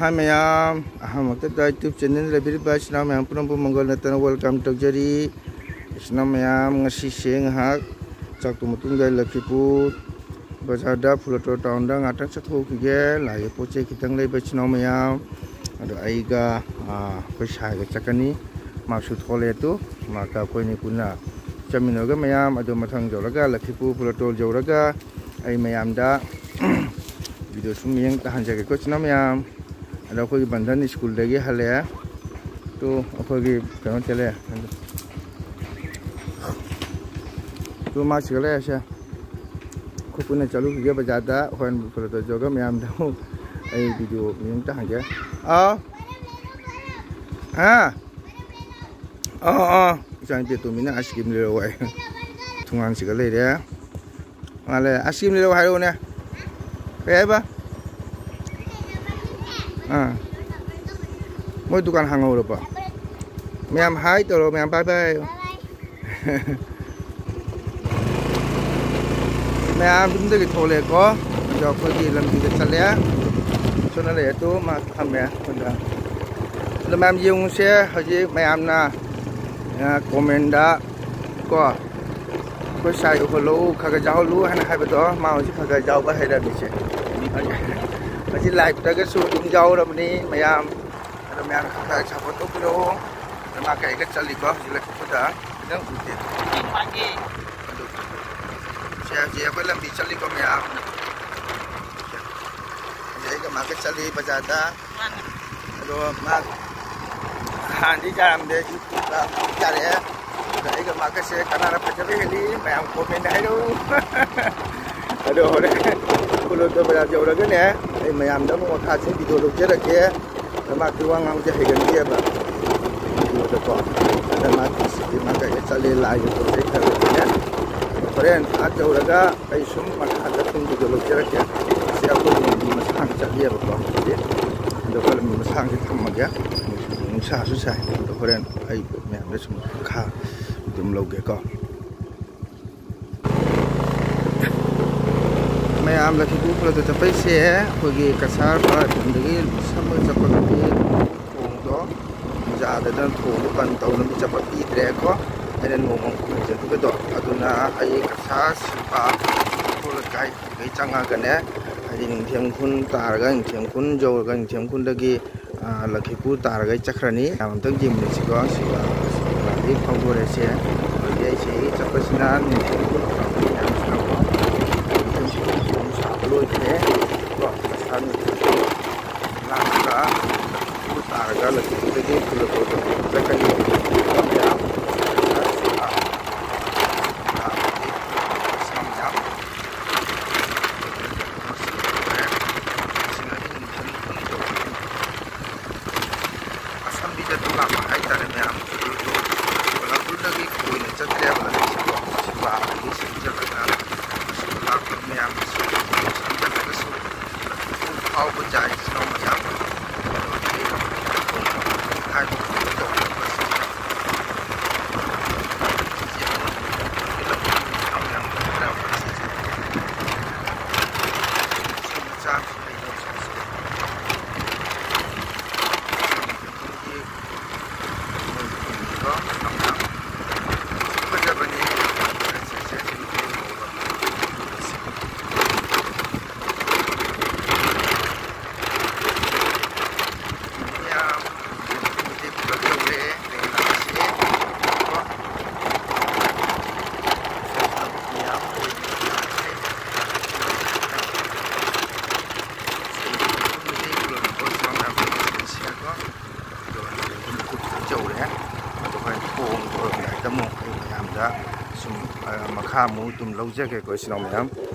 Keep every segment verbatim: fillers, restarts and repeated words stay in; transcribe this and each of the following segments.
ꯍꯥꯏ ꯃꯌꯥꯝ, ꯑꯍꯥꯟꯕꯃꯛꯇꯗ YouTube channel ꯂꯩꯕꯤꯔꯤꯕ ꯏꯆꯤꯟ ꯏꯅꯥꯎ ꯃꯌꯥꯝ ꯄꯨꯝꯅꯃꯛꯄꯨ ꯃꯪꯒꯣꯜ ꯅꯠꯇꯅ welcome ꯇꯧꯖꯔꯤ꯫ ꯏꯆꯤꯟ ꯏꯅꯥꯎ ꯃꯌꯥꯝ, ꯉꯁꯤꯁꯦ ꯉꯥꯏꯍꯥꯛ ꯆꯥꯛ ꯇꯣꯛ ꯃꯇꯨꯡꯗ ꯂꯛꯈꯤꯄꯨꯔ ꯕꯖꯥꯔꯗ ꯐꯨꯂꯇꯣ ꯇꯥꯎꯟꯗ ꯉꯥꯛꯇꯪ ꯆꯠꯊꯣꯛꯈꯤꯒꯦ꯫ ꯂꯥꯏꯒꯤ ꯄꯣꯠ ꯆꯩ ꯈꯤꯇꯪ ꯂꯩꯕ ꯏꯆꯤꯟ ꯏꯅꯥꯎ ꯃꯌꯥꯝ꯫ ꯑꯗꯣ ꯑꯩꯒ, ꯑꯥ, ꯑꯩꯈꯣꯏ ꯁꯥꯏꯒ ꯆꯠꯀꯅꯤ꯫ ꯃꯥꯁꯨ ꯊꯣꯛꯂꯛꯑꯦ ꯇꯨ꯫ ꯃꯥꯒ ꯑꯩꯈꯣꯏꯅꯤ ꯄꯨꯟꯅ ꯆꯠꯃꯤꯟꯅꯔꯒ ꯃꯌꯥꯝ, ꯑꯗꯨ ꯃꯊꯪ ꯌꯧꯔꯒ ꯂꯛꯈꯤꯄꯨꯔ ꯐꯨꯂꯇꯣꯜ ꯌꯧꯔꯒ ꯑꯩ ꯃꯌꯥꯝꯗ video ꯁꯨꯝ ꯌꯦꯡ ꯇꯥꯍꯟꯖꯒꯦꯀꯣ ꯏꯆꯤꯟ ꯏꯅꯥꯎ ꯃꯌꯥꯝ꯫ ꯑꯗꯣ ꯑꯩꯈꯣꯏꯒꯤ ꯕꯟꯙꯟ ꯁ꯭ꯀꯨꯜꯗꯒꯤ ꯍꯜꯂꯛꯑꯦ꯫ ꯇꯨ ꯑꯩꯈꯣꯏꯒꯤ ꯀꯩꯅꯣ ꯆꯠꯂꯦ꯫ ꯇꯨ ꯃꯥ ꯁꯤꯒ ꯂꯩꯔꯁꯦ꯫ ꯑꯩꯈꯣꯏ ꯄꯨꯟꯅ ꯆꯠꯂꯨꯈꯤꯒꯦ ꯕꯖꯥꯔꯗ꯫ ꯍꯣꯔꯦꯟ ꯐꯣꯇꯣ ꯇꯧꯖꯔꯒ ꯃꯌꯥꯝꯗ ꯑꯃꯨꯛ ꯑꯩ video ꯃꯤꯡ ꯇꯥꯍꯟꯒꯦ꯫ ꯑꯥꯎ꯫ ꯍꯥ? ꯑꯥ, ꯑꯥ꯫ ꯏꯆꯥꯅꯨꯄꯤ ꯑꯇꯣꯝꯕꯤꯅ ice cream ꯂꯩꯔꯛꯑꯣ ꯍꯥꯏ꯫ ꯊꯣꯡꯒꯥꯟꯁꯤꯒ ꯂꯩꯔꯦ꯫ ꯃꯥ ꯂꯩꯔꯦ꯫ Ice cream ꯂꯩꯔꯛꯑꯣ ꯍꯥꯏꯔꯛꯎꯅꯦ꯫ ꯀꯩ ꯍꯥꯏꯕ? ꯑꯥ꯫ ꯃꯣꯏ ꯗꯨꯀꯥꯟ ꯍꯥꯡꯍꯧꯔꯕꯣ? ꯃꯌꯥꯝ hi ꯇꯧꯔꯣ, ꯃꯌꯥꯝ bye bye ꯍꯥꯏꯌꯣ꯫ ꯃꯌꯥꯝ ꯌꯨꯝꯗꯒꯤ ꯊꯣꯛꯂꯛꯑꯦꯀꯣ꯫ ꯑꯗꯣ ꯑꯩꯈꯣꯏꯒꯤ ꯂꯝꯕꯤꯗ ꯆꯠꯂꯦ꯫ ꯁꯣꯝꯗ ꯂꯩꯔꯦ ꯇꯨ, ꯃꯥ ꯊꯝꯃꯦ꯫ ꯑꯗ, ꯑꯗꯣ ꯃꯌꯥꯝ ꯌꯦꯡꯉꯨꯁꯦ ꯍꯧꯖꯤꯛ ꯃꯌꯥꯝꯅ, ꯑ, comment ꯀꯣ, "ꯑꯩꯈꯣꯏ ꯁꯥꯏ ꯎꯍꯜꯂꯛꯎ, ꯈꯔ ꯈꯔ ꯌꯥꯎꯍꯜꯂꯨ" ꯍꯥꯏꯅ ꯍꯥꯏꯕꯗꯣ, ꯃꯥ ꯍꯧꯖꯤꯛ ꯈꯔ ꯈꯔ ꯌꯥꯎꯕ ꯍꯩꯔꯝꯃꯤꯁꯦ꯫ ꯍꯧꯖꯤꯛ live ꯇꯒꯁꯨ ꯑꯗꯨꯝ ꯌꯥꯎꯔꯕꯅꯤ ꯃꯌꯥꯝ꯫ ꯑꯗꯣ ꯃꯌꯥꯝꯅ ꯈꯔ ꯈꯔ support ꯇꯧꯕꯤꯔꯛꯑꯣ꯫ ꯑꯗꯣ ꯃꯥ ꯀꯩꯒ ꯆꯠꯂꯤꯀꯣ ꯍꯧꯖꯤꯛ ꯂꯩꯊꯣꯛꯄꯗ꯫ ꯈꯤꯇꯪ ꯎꯗꯦ꯫ ꯑꯗꯨ ꯁꯦ ꯍꯧꯖꯤꯛ ꯑꯩꯈꯣꯏ ꯂꯝꯕꯤ ꯆꯠꯂꯤꯀꯣ ꯃꯌꯥꯝ꯫ ꯍꯧꯖꯤꯛ ꯑꯩꯒ ꯃꯥꯒ ꯆꯠꯂꯤ ꯕꯖꯥꯔꯗ꯫ ꯑꯗꯣ ꯃꯥ ꯍꯥꯟꯅꯗꯤ ꯌꯥꯔꯝꯗꯦ, YouTube ꯇ ꯌꯥꯔꯛꯑꯦ꯫ ꯑꯗꯣ ꯑꯩꯒ ꯃꯥꯒꯁꯦ ꯀꯅꯥꯅ ꯐꯖꯕ ꯍꯦꯜꯂꯤ? ꯃꯌꯥꯝ comment ꯍꯥꯏꯔꯛꯎ꯫ ꯑꯗꯣ ꯍꯣꯔꯦꯟ ꯈꯨꯂꯣꯛꯇ ꯕꯖꯥꯔ ꯌꯧꯔꯒꯅꯦ, ꯑꯩ ꯃꯌꯥꯝꯗ ꯑꯃꯨꯛ ꯃꯈꯥꯁꯦ video ꯂꯧꯖꯔꯛꯀꯦ꯫ ꯑꯗ ꯃꯥꯗꯤ ꯋꯥ ꯉꯥꯡꯕꯁꯦ ꯍꯩꯒꯟꯗꯦꯕ꯫ Video ꯗꯀꯣ꯫ ꯑꯗ ꯃꯥ ꯁꯤꯗꯤ ꯃꯥ ꯀꯩꯗ ꯆꯠꯂꯦ, ꯂꯥꯏꯒꯤ ꯄꯣꯠ ꯆꯩ ꯈꯔ ꯂꯩꯕꯅꯦ꯫ ꯍꯣꯔꯦꯟ ꯑꯥ ꯌꯧꯔꯒ ꯑꯩ ꯁꯨꯝ ꯃꯈꯥꯗ ꯁꯨꯝ video ꯂꯧꯖꯔꯛꯀꯦ꯫ ꯁꯤ ꯑꯩꯈꯣꯏ ꯂꯝꯕꯤ ꯃꯁꯥꯡ ꯆꯠꯂꯤꯑꯕꯀꯣ ꯍꯧꯖꯤꯛ꯫ ꯑꯗꯣ ꯑꯩꯈꯣꯏ ꯂꯝꯕꯤ ꯃꯁꯥꯡꯁꯦ ꯊꯝꯃꯒꯦ꯫ ꯅꯨꯡꯁꯥꯁꯨ ꯁꯥꯏ꯫ ꯑꯗꯣ ꯍꯣꯔꯦꯟ ꯑꯩ ꯃꯌꯥꯝꯗ ꯁꯨꯝ ꯃꯈꯥ ꯑꯗꯨꯝ ꯂꯧꯒꯦꯀꯣ꯫ ꯃꯌꯥꯝ ꯂꯛꯈꯤꯄꯨ ꯈꯨꯜꯂꯛꯇ ꯆꯠꯄꯩꯁꯦ ꯑꯩꯈꯣꯏꯒꯤ ꯀꯁꯥꯔ ꯕꯔꯥ ꯊꯣꯡꯗꯒꯤ ꯁꯝꯃꯒ ꯆꯠꯄꯒꯤꯗꯤ ꯊꯣꯡꯗꯣ ꯌꯥꯗꯗꯅ ꯊꯣꯡꯗꯣ ꯕꯟ ꯇꯧꯅꯕ ꯆꯠꯄ ꯄꯤꯗ꯭ꯔꯦꯀꯣ꯫ ꯑꯩꯅ ꯅꯣꯡꯃ ꯍꯥꯏꯖꯈꯤꯕꯗꯣ ꯑꯗꯨꯅ ꯑꯩ ꯀꯁꯥꯔ ꯁꯤꯜꯄꯥ ꯈꯨꯜ ꯂꯩꯀꯥꯏ ꯑꯗꯩ ꯆꯪꯉꯒꯅꯦ, ꯍꯥꯏꯗꯤ ꯅꯤꯡꯊꯦꯝ ꯈꯨꯟ ꯇꯥꯔꯒ ꯅꯤꯡꯊꯦꯝ ꯈꯨꯟ ꯌꯧꯔꯒ ꯅꯤꯡꯊꯦꯝ ꯈꯨꯟꯗꯒꯤ ꯂꯛꯈꯤꯄꯨꯔ ꯇꯥꯔꯒ ꯑꯩ ꯆꯠꯈ꯭ꯔꯅꯤ꯫ ꯌꯥꯝ ꯑꯝꯇꯪ ꯌꯦꯡꯃꯤꯟꯅꯁꯤꯀꯣ꯫ ꯁꯤ ꯂꯝꯕꯤ ꯐꯥꯎꯗꯣꯔꯛꯑꯦꯁꯦ꯫ ꯑꯗꯒꯤ ꯑꯩꯁꯦ ꯆꯠꯄꯁꯤꯅ ꯅꯤꯡꯊꯦꯝ ꯈꯨꯟ ꯃꯌꯥꯝꯁꯤꯅꯀꯣ, ꯅꯤꯡꯊꯦꯝ ꯈꯨꯟ ꯊꯣꯡ ꯁꯥꯕ ꯂꯣꯏꯈ꯭ꯔꯦ꯫ ꯀꯣ, ꯏꯁꯥ ꯅꯤꯡꯊꯦꯝ ꯈꯨꯟ ꯂꯥꯛꯑꯒ ꯂꯛꯈꯤꯄꯨꯔ ꯇꯥꯔꯒ ꯂꯛꯈꯤꯄꯨꯔꯗꯒꯤ ꯈꯨꯜꯂꯛꯄ ꯆꯠꯀꯅꯤ꯫ ꯃꯌꯥꯝ ꯑꯁꯝꯕꯤꯗ ꯂꯥꯛꯄ ꯍꯥꯏꯇꯥꯔꯦ ꯃꯌꯥꯝ꯫ ꯀꯣꯂꯝꯕꯨꯔꯗꯒꯤ ꯀꯣꯏꯅ ꯆꯠꯇ꯭ꯔꯦꯕ ꯂꯝꯕꯤꯁꯦꯀꯣ꯫ ꯁꯤꯕꯥꯗꯒꯤ ꯁꯤꯗ ꯆꯠꯂꯒ ꯂꯥꯛꯄ ꯃꯌꯥꯝ ꯆꯠꯂꯒꯁꯨ ꯐꯥꯎꯕ ꯌꯥꯏ ꯏꯆꯤꯟ ꯏꯅꯥꯎ ꯃꯌꯥꯝ꯫ ꯌꯧꯔꯦ꯫ ꯑꯗꯣ ꯍꯣꯔꯦꯟ ꯊꯣꯡ ꯇꯧꯔꯝꯗꯥꯏꯗ ꯑꯃꯨꯛ ꯑꯩ ꯃꯌꯥꯝꯗ ꯁꯨꯝ, ꯑ, ꯃꯈꯥ ꯑꯃꯨꯛ ꯑꯗꯨꯝ ꯂꯧꯖꯒꯦꯀꯣ ꯏꯆꯤꯟ ꯏꯅꯥꯎ ꯃꯌꯥꯝ꯫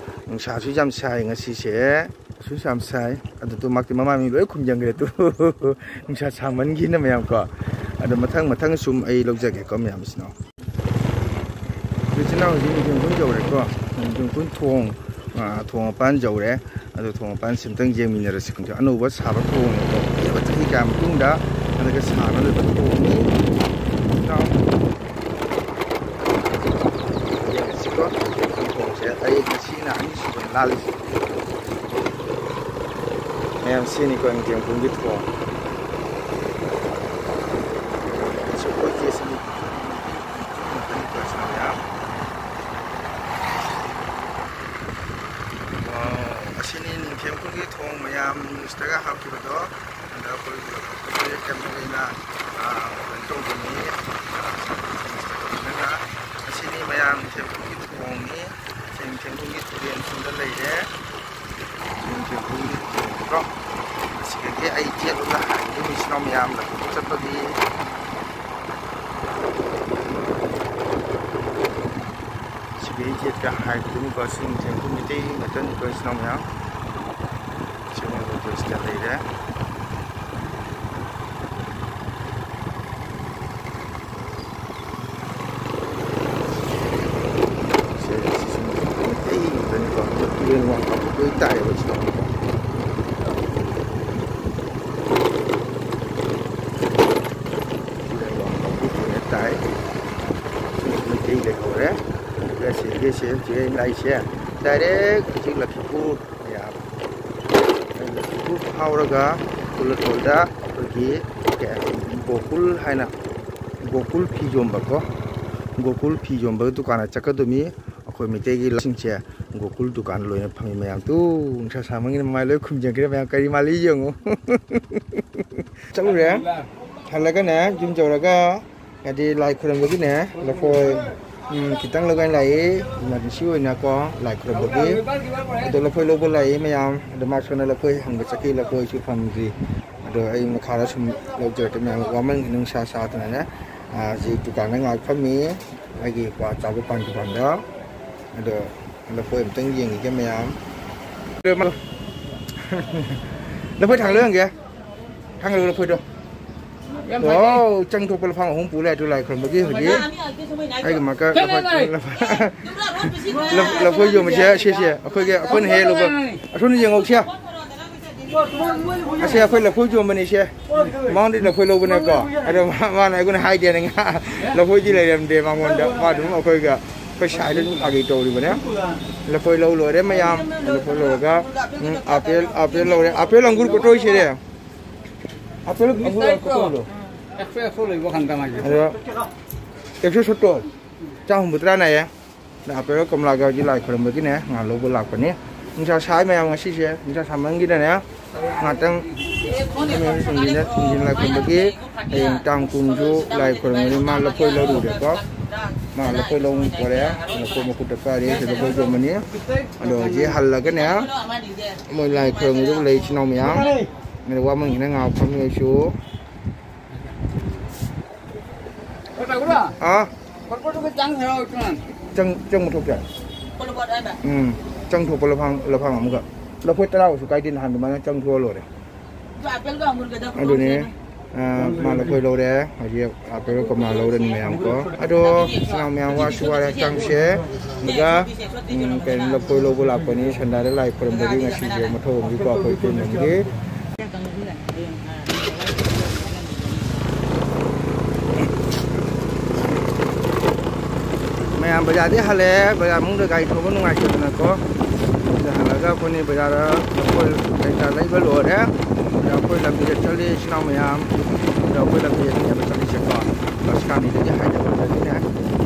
ꯅꯨꯡꯁꯥꯁꯨ ꯌꯥꯝ ꯁꯥꯏ ꯉꯁꯤꯁꯦ꯫ ꯅꯨꯡꯁꯥꯁꯨ ꯌꯥꯝ ꯁꯥꯏ꯫ ꯑꯗꯨ ꯇꯨ ꯃꯥꯛꯇꯤ ꯃꯃꯥ ꯃꯤ ꯂꯣꯏ ꯈꯨꯝꯖꯟꯈ꯭ꯔꯦ ꯇꯨ꯫ ꯅꯨꯡꯁꯥ ꯁꯥꯃꯟꯈꯤꯅ ꯃꯌꯥꯝ ꯀꯣ꯫ ꯑꯗꯣ ꯃꯊꯪ ꯃꯊꯪ ꯁꯨꯝ ꯑꯩ ꯂꯧꯖꯒꯦꯀꯣ ꯃꯌꯥꯝ ꯏꯆꯤꯟ ꯏꯅꯥꯎ꯫ ꯏꯆꯤꯟ ꯏꯅꯥꯎ ꯍꯧꯖꯤꯛ ꯅꯤꯡꯊꯦꯝ ꯈꯨꯟ ꯌꯧꯔꯦꯀꯣ꯫ ꯅꯤꯡꯊꯦꯝ ꯈꯨꯟ ꯊꯣꯡ, ꯑ, ꯊꯣꯡ ꯃꯄꯥꯟ ꯌꯧꯔꯦ꯫ ꯑꯗꯣ ꯊꯣꯡ ꯃꯄꯥꯟꯁꯤ ꯑꯝꯇꯪ ꯌꯦꯡꯃꯤꯟꯅꯔꯁꯤ꯫ ꯑꯅꯧꯕ ꯁꯥꯕ ꯊꯣꯡꯅꯤꯀꯣ꯫ ꯆꯍꯤ ꯀꯌꯥ ꯃꯇꯨꯡꯗ ꯍꯟꯗꯛꯀ ꯁꯥꯔ ꯂꯩꯕ ꯊꯣꯡꯅꯤ꯫ ꯌꯦꯡꯁꯤꯀꯣ꯫ ꯊꯣꯡꯁꯦ ꯑꯩ ꯉꯁꯤꯅ ꯑꯅꯤꯁꯨꯕꯅꯤ ꯂꯥꯜꯂꯤꯁꯦ꯫ ꯃꯌꯥꯝ ꯁꯤꯅꯤꯀꯣ ꯏꯟꯗꯤꯌꯟ ꯄꯨꯡꯒꯤ ꯊꯣꯡ꯫ ꯁꯤꯅꯤ꯫ ꯃꯌꯥꯝ꯫ ꯋꯥꯎ, ꯑꯁꯤꯅꯤ ꯅꯤꯡꯊꯦꯝ ꯈꯨꯜꯒꯤ ꯊꯣꯡ ꯃꯌꯥꯝ ꯅ꯭ꯌꯨꯁꯇꯒ ꯍꯥꯞꯈꯤꯕꯗꯣ꯫ ꯑꯗ ꯑꯩꯈꯣꯏ ꯀꯩꯅꯣ ꯑꯣꯏꯅ, ꯑ, ꯀꯩꯅꯣ ꯇꯧꯕꯅꯤ, ꯑ, ꯑꯁꯤꯅꯤ ꯃꯌꯥꯝ ꯅꯤꯡꯊꯦꯝ ꯈꯨꯜꯒꯤ ꯊꯣꯡꯅꯤ꯫ ꯁꯤ ꯅꯤꯡꯊꯦꯝ ꯈꯨꯜꯒꯤ ꯇꯨꯔꯦꯟ ꯁꯣꯝꯗ ꯂꯩꯔꯦ꯫ ꯁꯤ ꯅꯤꯡꯊꯦꯝ ꯈꯨꯜꯒꯤ ꯇꯨꯔꯦꯟꯗꯣ꯫ ꯑꯁꯤꯗꯒꯤ ꯑꯩ ꯆꯦꯜꯂꯨꯒ ꯍꯥꯏꯕꯗꯤ ꯃꯤꯁꯤꯅ ꯃꯌꯥꯝ ꯂꯧꯕꯨꯛꯇ ꯆꯠꯄꯒꯤ꯫ ꯁꯤꯒꯤ ꯌꯦꯠꯀ ꯍꯥꯏꯕꯗꯨꯅꯤꯀꯣ, ꯁꯤ ꯃꯊꯦꯜꯒꯤ ꯃꯩꯇꯩ ꯃꯇꯟ ꯑꯩꯈꯣꯏ ꯏꯆꯤꯟ ꯏꯅꯥꯎ ꯃꯌꯥꯝ꯫ ꯁꯤ ꯃꯣꯏ ꯍꯣꯇꯦꯜꯁꯤꯗ ꯂꯩꯔꯦ꯫ ꯁꯦ, ꯁꯤ ꯁꯨꯝ ꯃꯩꯇꯩ ꯃꯇꯟꯀꯣ, ꯇꯨꯔꯦꯟ ꯋꯥꯡ ꯀꯥꯞꯄꯛꯄꯩ ꯇꯥꯏꯌꯦꯕ ꯁꯤꯗ꯫ ꯇꯨꯔꯦꯟ ꯋꯥꯡ ꯀꯥꯞꯄꯛꯄꯩ ꯇꯥꯏ꯫ ꯃꯩꯇꯩ ꯂꯩꯍꯧꯔꯦ꯫ ꯑꯗꯨꯒ ꯁꯤꯗꯒꯤ ꯁꯤ ꯍꯧꯖꯤꯛ ꯑꯩꯅ ꯂꯥꯛꯏꯁꯦ direct ꯍꯧꯖꯤꯛ ꯂꯛꯈꯤꯄꯨꯔ ꯃꯌꯥꯝ꯫ ꯂꯛꯈꯤꯄꯨꯔ ꯐꯥꯎꯔꯒ ꯀꯨꯂꯇꯣꯜꯗ ꯑꯩꯈꯣꯏꯒꯤ ꯀꯩ ꯍꯥꯏ, ꯒꯣꯀꯨꯜ ꯍꯥꯏꯅ, ꯒꯣꯀꯨꯜ ꯐꯤ ꯌꯣꯟꯕꯀꯣ, ꯒꯣꯀꯨꯜ ꯐꯤ ꯌꯣꯟꯕ ꯗꯨꯀꯥꯟꯗ ꯆꯠꯀꯗꯣꯏꯅꯤ꯫ ꯑꯩꯈꯣꯏ ꯃꯩꯇꯩꯒꯤ ꯂꯁꯤꯡꯁꯦ ꯒꯣꯀꯨꯜ ꯗꯨꯀꯥꯟ ꯂꯣꯏꯅ ꯐꯪꯉꯤ ꯃꯌꯥꯝ꯫ ꯇꯨ, ꯅꯨꯡꯁꯥ ꯁꯥꯃꯟꯒꯤꯅ ꯃꯃꯥꯏ ꯂꯣꯏ ꯈꯨꯝꯖꯤꯟꯈ꯭ꯔꯦ ꯃꯌꯥꯝ꯫ ꯀꯔꯤ ꯃꯥꯜꯂꯤ ꯌꯦꯡꯉꯨ꯫ ꯆꯠꯂꯨꯔꯦ꯫ ꯍꯜꯂꯒꯅꯦ ꯌꯨꯝ ꯌꯧꯔꯒ ꯍꯥꯏꯗꯤ ꯂꯥꯏ ꯈꯨꯔꯨꯝꯕꯒꯤꯅꯦ ꯂꯐꯣꯏ, ꯎꯝ, ꯈꯤꯇꯪ ꯂꯧꯒꯦꯅ ꯂꯥꯛꯏ, emergency ꯑꯣꯏꯅꯀꯣ ꯂꯥꯏ ꯈꯨꯔꯨꯝꯕꯒꯤ꯫ ꯑꯗꯣ ꯂꯐꯣꯏ ꯂꯧꯕ ꯂꯥꯛꯏ ꯃꯌꯥꯝ꯫ ꯑꯗꯣ ꯃꯥ ꯁꯣꯝꯗ ꯂꯐꯣꯏ ꯍꯪꯕ ꯆꯠꯈꯤ, ꯂꯐꯣꯏꯁꯨ ꯐꯪꯗ꯭ꯔꯤ꯫ ꯑꯗꯣ ꯑꯩ ꯃꯈꯥꯗ ꯁꯨꯝ ꯂꯧꯖꯔꯛꯀꯦ ꯃꯌꯥꯝ, ꯋꯥꯃꯟ ꯅꯨꯡꯁꯥ ꯁꯥꯗꯅꯅꯦ꯫ ꯑꯥ, ꯍꯧꯖꯤꯛ ꯗꯨꯀꯥꯟꯗ ꯉꯥꯏꯍꯥꯛ ꯐꯝꯃꯤ, ꯑꯩꯒꯤ ꯀ꯭ꯋꯥ ꯆꯥꯕ ꯄꯥꯟ ꯗꯨꯀꯥꯟꯗ꯫ ꯑꯗꯣ ꯂꯐꯣꯏ ꯑꯝꯇꯪ ꯌꯦꯡꯈꯤꯒꯦ ꯃꯌꯥꯝ꯫ ꯂꯐꯣꯏ ꯊꯥꯡꯒꯠꯂꯣ ꯌꯦꯡꯒꯦ꯫ ꯊꯥꯡꯒꯠꯂꯣ ꯂꯐꯣꯏꯗꯣ꯫ ꯌꯥꯝ ꯐꯩ꯫ ꯋꯥꯎ, ꯆꯪ ꯊꯣꯛꯄ ꯂꯐꯥꯡ ꯑꯍꯨꯝ ꯄꯨ ꯂꯩ ꯑꯗꯨ ꯂꯥꯏ ꯈꯨꯔꯨꯝꯕꯒꯤ ꯍꯧꯖꯤꯛ꯫ ꯑꯩꯒꯤ ꯃꯀ-, ꯀꯩꯅꯣ ꯂꯐꯣꯏ, ꯂꯩ? ꯂꯐ-, ꯂꯐ-, ꯂꯐꯣꯏ ꯌꯣꯟꯕꯁꯦ ꯁꯤꯁꯦ ꯑꯩꯈꯣꯏꯒꯤ, ꯑꯩꯈꯣꯏꯅ ꯍꯦꯛ ꯂꯧꯕ꯫ ꯑꯁꯣꯝꯗ ꯌꯦꯡꯍꯧꯁꯦ꯫ ꯑꯁꯦ ꯑꯩꯈꯣꯏ ꯂꯐꯣꯏ ꯌꯣꯟꯕꯅꯤ ꯏꯆꯦ꯫ ꯃꯉꯣꯟꯗ ꯂꯐꯣꯏ ꯂꯧꯕꯅꯦꯀꯣ꯫ ꯑꯗꯣ ꯃꯥ-, ꯃꯥꯅ ꯑꯩꯉꯣꯟꯗ ꯍꯥꯏꯗꯦꯅ ꯉꯥ-, ꯂꯐꯣꯏꯗꯤ ꯂꯩꯔꯝꯗꯦ ꯃꯉꯣꯟꯗ꯫ ꯃꯥ ꯑꯗꯨꯝ ꯑꯩꯈꯣꯏꯒ ꯑꯩꯈꯣꯏ ꯁꯥꯏꯗ ꯑꯗꯨꯝ ꯐꯥꯒꯤ ꯇꯧꯔꯤꯕꯅꯦ꯫ ꯂꯐꯣꯏ ꯂꯧ ꯂꯣꯏꯔꯦ ꯃꯌꯥꯝ꯫ ꯂꯐꯣꯏ ꯂꯧꯔꯒ, ꯎꯝ, ꯑꯄꯦꯜ, ꯑꯄꯦꯜ ꯂꯧꯔꯦ꯫ ꯑꯄꯦꯜ ꯑꯪꯒꯨꯔ ꯀꯣꯠꯇꯣꯏꯁꯤꯗꯤ꯫ ꯑꯄꯦꯜ ꯑꯪꯒꯨꯔ ꯀꯣꯠꯇꯣꯏꯗꯣ꯫ ꯑꯗꯣ ꯑꯦꯛꯁꯣ ꯁꯣꯠꯇꯣ꯫ ꯆꯥꯝ ꯍꯨꯝꯐꯨ ꯇꯔꯥ ꯅꯥꯏꯌꯦ꯫ ꯑꯗ ꯑꯄꯦꯜꯒ ꯀꯣꯝꯂꯥꯒ ꯍꯧꯖꯤꯛ ꯂꯥꯏ ꯈꯣꯏꯔꯝꯕꯒꯤꯅꯦ ꯉꯥ ꯂꯧꯕ ꯂꯥꯛꯄꯅꯤ꯫ ꯅꯨꯡꯁꯥ ꯁꯥꯏ ꯃꯌꯥꯝ ꯉꯁꯤꯁꯦ꯫ ꯅꯨꯡꯁꯥ ꯁꯥꯃꯟꯈꯤꯗꯅꯦ꯫ ꯉꯥꯛꯇꯪ ꯅꯨꯡꯊꯤꯟ ꯂꯥꯏ ꯈꯨꯔꯨꯝꯕꯒꯤ ꯍꯌꯦꯡ ꯇꯥꯡ ꯀꯨꯟꯁꯨ ꯂꯥꯏ ꯈꯨꯔꯨꯝꯒꯅꯤ꯫ ꯃꯥ ꯂꯐꯣꯏ ꯂꯧꯔꯨꯔꯦꯀꯣ꯫ ꯃꯥ ꯂꯐꯣꯏ ꯂꯧ ꯄꯣꯔꯛꯑꯦ꯫ ꯂꯐꯣꯏ ꯃꯈꯨꯠꯇ ꯄꯥꯏꯔꯦ꯫ ꯁꯤ ꯂꯐꯣꯏ ꯌꯣꯟꯕꯅꯤ꯫ ꯑꯗꯣ ꯍꯧꯖꯤꯛ ꯍꯜꯂꯒꯅꯦ ꯃꯣꯏ ꯂꯥꯏ ꯈꯨꯔꯨꯝꯒꯗꯕ ꯂꯩ ꯏꯆꯤꯟ ꯏꯅꯥꯎ ꯃꯌꯥꯝ꯫ ꯑꯗꯣ ꯋꯥꯃꯟꯒꯤꯅ ꯉꯥ ꯐꯝꯃꯤ ꯑꯩꯁꯨ꯫ ꯑꯥ? ꯆꯪ, ꯆꯪꯕ ꯊꯣꯛꯇꯦ꯫ ꯎꯝ꯫ ꯆꯪ ꯊꯣꯛꯄ ꯂꯐꯥꯡ, ꯂꯐꯥꯡ ꯑꯃꯒ꯫ ꯂꯐꯣꯏ ꯇꯔꯥ ꯑꯣꯏꯁꯨ ꯀꯥꯏꯗꯦ, ꯅꯍꯥꯟ ꯑꯗꯨꯃꯥꯏꯅ ꯆꯪ ꯊꯣꯛꯑ ꯂꯣꯏꯔꯦ꯫ ꯑꯗꯨꯅꯦ, ꯑꯥ, ꯃꯥ ꯂꯐꯣꯏ ꯂꯧꯔꯦ꯫ ꯍꯧꯖꯤꯛ ꯑꯄꯦꯜꯒ ꯀꯣꯝꯂꯥ ꯂꯧꯔꯅꯤ ꯃꯌꯥꯝ ꯀꯣ꯫ ꯑꯗꯣ, ꯏꯆꯤꯟ ꯏꯅꯥꯎ ꯃꯌꯥꯝ ꯋꯥꯁꯨ ꯋꯥꯔꯦ ꯍꯛꯆꯥꯡꯁꯦ꯫ ꯑꯗꯨꯒ, ꯎꯝ, ꯀꯩꯅꯣ, ꯂꯐꯣꯏ ꯂꯧꯕ ꯂꯥꯛꯄꯅꯤ꯫ ꯁꯟꯗꯥꯗ ꯂꯥꯏ ꯈꯨꯔꯨꯝꯕꯒꯤ ꯉꯁꯤꯁꯦ ꯃꯊꯧ ꯑꯃꯒꯤꯀꯣ ꯑꯩꯈꯣꯏ ꯏꯇꯩꯃꯒꯤ꯫ ꯃꯌꯥꯝ ꯕꯖꯥꯔꯗꯤ ꯍꯜꯂꯛꯑꯦ꯫ ꯕꯖꯥꯔ ꯃꯅꯨꯡꯗ ꯒꯥꯔꯤ ꯊꯧꯕ ꯅꯨꯡꯉꯥꯏꯇꯗꯅꯀꯣ꯫ ꯁꯤꯗ ꯍꯜꯂꯒ ꯑꯩꯈꯣꯏꯅꯤ ꯕꯖꯥꯔꯗ ꯂꯐꯣꯏ ꯀꯩꯀꯥ ꯂꯩꯕ ꯂꯣꯏꯔꯦ꯫ ꯑꯗ ꯑꯩꯈꯣꯏ ꯂꯝꯕꯤꯗ ꯆꯠꯂꯤ ꯏꯆꯤꯟ ꯏꯅꯥꯎ ꯃꯌꯥꯝ꯫ ꯑꯗ ꯑꯩꯈꯣꯏ ꯂꯝꯕꯤ ꯑꯅꯤꯅꯦꯕ ꯆꯠꯂꯤꯁꯦꯀꯣ꯫ ꯕꯁ ꯈꯥꯝꯕꯤꯗꯒꯤ ꯍꯥꯏꯗꯕꯗꯒꯤꯅꯦ꯫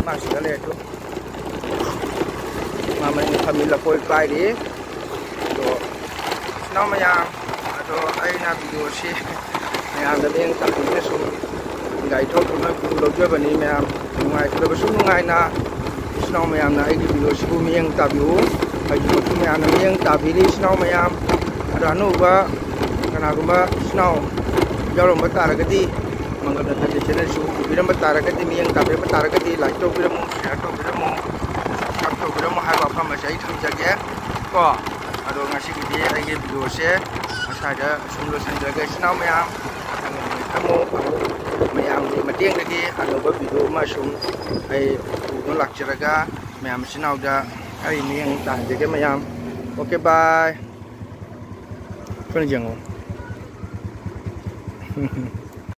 ꯃꯥ ꯁꯤꯗ ꯂꯩꯔꯦ꯫ ꯃꯥ ꯃꯅꯤꯡꯗ ꯐꯝꯃꯤ, ꯂꯐꯣꯏ ꯄꯥꯏꯔꯤ꯫ ꯑꯗꯣ, ꯏꯆꯤꯟ ꯏꯅꯥꯎ ꯃꯌꯥꯝ, ꯑꯗꯣ ꯑꯩꯅ ꯚꯤꯗꯤꯑꯣꯁꯤ ꯃꯌꯥꯝꯗ ꯃꯤꯠꯌꯦꯡ ꯇꯥꯛꯄꯤꯕ ꯁꯨꯝ ꯒꯥꯔꯤ ꯊꯧꯔꯛꯄ ꯅꯣꯏ ꯄꯨ ꯂꯧꯖꯕꯅꯤ ꯃꯌꯥꯝ꯫ ꯅꯨꯡꯉꯥꯏꯇ꯭ꯔꯕꯁꯨ ꯅꯨꯡꯉꯥꯏꯅ ꯏꯆꯤꯟ ꯏꯅꯥꯎ ꯃꯌꯥꯝꯅ ꯑꯩꯒꯤ ꯚꯤꯗꯤꯑꯣꯁꯤꯕꯨ ꯃꯤꯠꯌꯦꯡ ꯇꯥꯕꯤꯌꯨ꯫ ꯑꯩꯒꯤꯃꯛꯁꯨ ꯃꯌꯥꯝꯅ ꯃꯤꯠꯌꯦꯡ ꯇꯥꯕꯤꯔꯤ ꯏꯆꯤꯟ ꯏꯅꯥꯎ ꯃꯌꯥꯝ꯫ ꯑꯗꯣ ꯑꯅꯧꯕ ꯀꯅꯥꯒꯨꯝꯕ ꯏꯆꯤꯟ ꯏꯅꯥꯎ ꯌꯥꯎꯔꯝꯕ ꯇꯥꯔꯒꯗꯤ, ꯃꯪꯒꯜ ꯅꯠꯇ꯭ꯔꯗꯤ ꯆꯦꯅꯦꯜꯁꯨ ꯎꯕꯤꯔꯝꯕ ꯇꯥꯔꯒꯗꯤ, ꯃꯤꯠꯌꯦꯡ ꯇꯥꯕꯤꯔꯝꯕ ꯇꯥꯔꯒꯗꯤ, ꯂꯥꯏꯛ ꯇꯧꯕꯤꯔꯝꯃꯨ, ꯁꯤꯌꯥꯔ ꯇꯧꯕꯤꯔꯝꯃꯨ, ꯁꯕꯁꯀ꯭ꯔꯥꯏꯕ ꯇꯧꯕꯤꯔꯝꯃꯨ ꯍꯥꯏꯕ ꯋꯥꯐꯝ ꯑꯁꯦ ꯑꯩ ꯊꯝꯖꯒꯦ ꯀꯣ꯫ ꯑꯗꯣ ꯉꯁꯤꯒꯤꯗꯤ ꯑꯩꯒꯤ ꯚꯤꯗꯤꯑꯣꯁꯦ ꯃꯁꯥꯏꯗ ꯁꯨꯝ ꯂꯣꯏꯁꯤꯟꯖꯔꯒꯦ꯫ ꯏꯆꯤꯟ ꯏꯅꯥꯎ ꯃꯌꯥꯝ, ꯃꯊꯪꯒꯤ ꯅꯨꯃꯤꯠꯇ ꯑꯃꯨꯛ ꯃꯌꯥꯝꯒꯤ ꯃꯇꯦꯡꯗꯒꯤ ꯑꯅꯧꯕ ꯚꯤꯗꯤꯑꯣ ꯑꯃ ꯁꯨꯝ ꯑꯩ ꯄꯨꯗꯨꯅ ꯂꯥꯛꯆꯔꯒ ꯃꯌꯥꯝ ꯏꯆꯤꯟ ꯏꯅꯥꯎꯗ ꯑꯩ ꯃꯤꯠꯌꯦꯡ ꯇꯥꯍꯟꯖꯒꯦ ꯃꯌꯥꯝ꯫ ꯑꯣꯀꯦ, ꯕꯥꯏ꯫ ꯑꯩꯈꯣꯏꯅ ꯌꯦꯡꯉꯣ꯫